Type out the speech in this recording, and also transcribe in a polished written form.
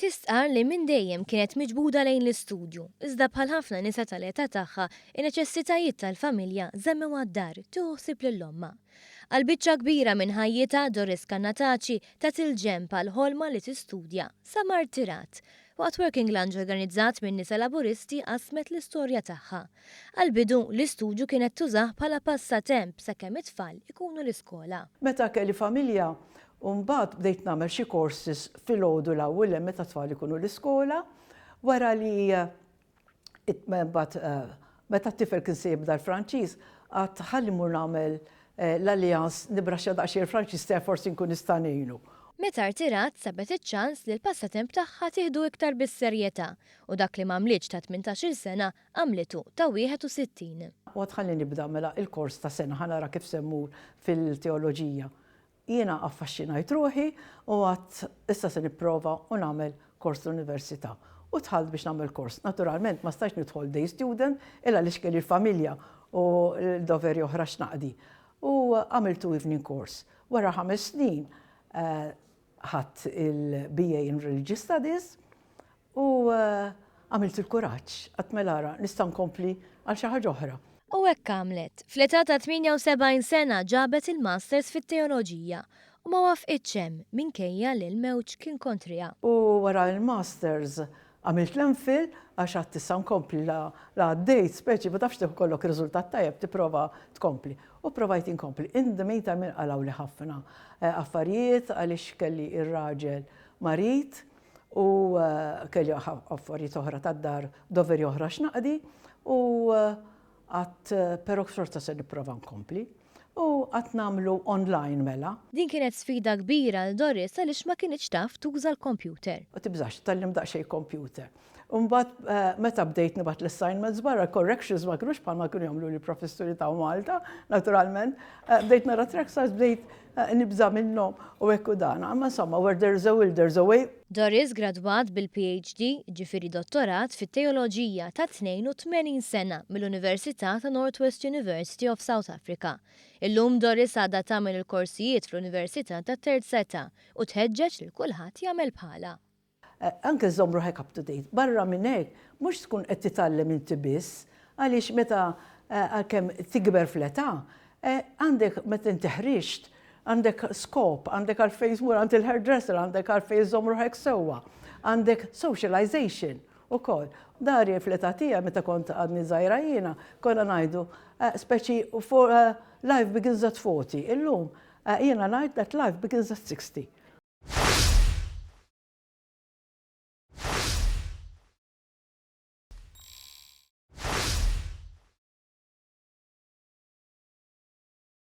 Tistqarr li minn dejjem kienet miġbuda lejn l-istudju, iżda bħal ħafna nisa tal-età tagħha, in-neċessitajiet tal-familja żammewha d-dar tieħu ħsieb lil ommha. Għal biċċa kbira minn ħajjitha, Doris Cannataci tat il-ġenb għall-ħolma li tistudja, sa ma rtirat. Waqt working lunch organizzat minn Nisa Laburisti qasmet l-istorja tagħha. Għall-bidu, l-istudju kienet tużah bħala passatemp sakemm it-tfal ikunu l-iskola. Meta kelli familja U mbagħad bdejt nagħmel xi courses filgħodu l-ewwel hemm meta t-tfal ikunu l-iskola, wara li mbagħad meta t-tifel kien se jibda l-Franċiż, għadt ħalli mmur nagħmel l-Alliance nibraxxa daqsxejn il-Franċiż tiegħi forsi nkun nista' ngħinu. Meta rtirat, sabet iċ-ċans li l-passatemp tagħha tieħdu iktar bis-serjetà u dak li m'għamlitx ta' 18-il sena għamlitu ta' 61. U għadt ħalli nibda mela il-kors ta' sena ħa nara kif se mmur fil-teoloġija. Jiena affaxxinajt ruħi u għadt issa se nipprova u nagħmel kors l-università. U dħalt biex nagħmel kors. Naturalment ma stajtx nidħol day student il għaliex kelli l-familja u l-doveri oħra x'naqdi. U għamiltu evening course. Wara 5 snin ħadt il-BA in Religious Studies U għamilt il-kuraġġ, għedt mela ara, nista' nkompli għal xi ħaġa oħra. U hekk għamlet. Fl-età ta' 78 sena ġabet il-Masters fit-Teoloġija u ma wafqitx hemm minkejja li l-mewġ kien kontriha. U wara l-Masters għamilt l-MPhil għax għedt issa nkompli la għaddejt speċi ma tafx ikollok riżultat tajjeb tipprova tkompli. U pprovajt inkompli. In the meantime inqalgħuli ħafna affarijiet għaliex kelli r-raġel marid u kelli affarijiet oħra tad-dar, doveri oħra x'naqdi u għadt però xorta se nipprova nkompli. U għadt nagħmlu online mela. Din kienet sfida kbira għal Doris għaliex ma kinitx taf tuża l-kompjuter. U tibżax, tgħallimt daqsxejn kompjuter. U mbagħad meta bdejt nibgħat l-assignments barra, corrections ma kinux bħalma kienu jagħmlu l-professuri ta' Malta, naturalment. Bdejt nara track stars, bdejt Nibża' minnhom u hekk u dan. Imma insomma, where there's a will, there's a way. Doris gradwat bil-PhD, jiġifieri dottorat, fit-teoloġija ta' 82 sena mill-Università ta' North-West University of South Africa. Illum Doris għadha tagħmel il-korsijiet fl-Università tat-Terza Età u tħeġġeġ lil kulħadd jagħmel bħalha. Anke żżomm ruħek up to date. Barra minn hekk, mhux tkun qed titgħallem inti biss, għaliex meta għalkemm tikber fl-età, għandek meta inti ħriġt, għandek skop, għandek għalfejn tmur għand il-hairdresser, għandek għalfejn iżżomm ruħek sewwa, għandek socialization ukoll. Dari fl-età tiegħi meta kont għadni żgħira jiena, konna ngħidu speċi life begins at 40. Illum jiena ngħid that life begins at 60.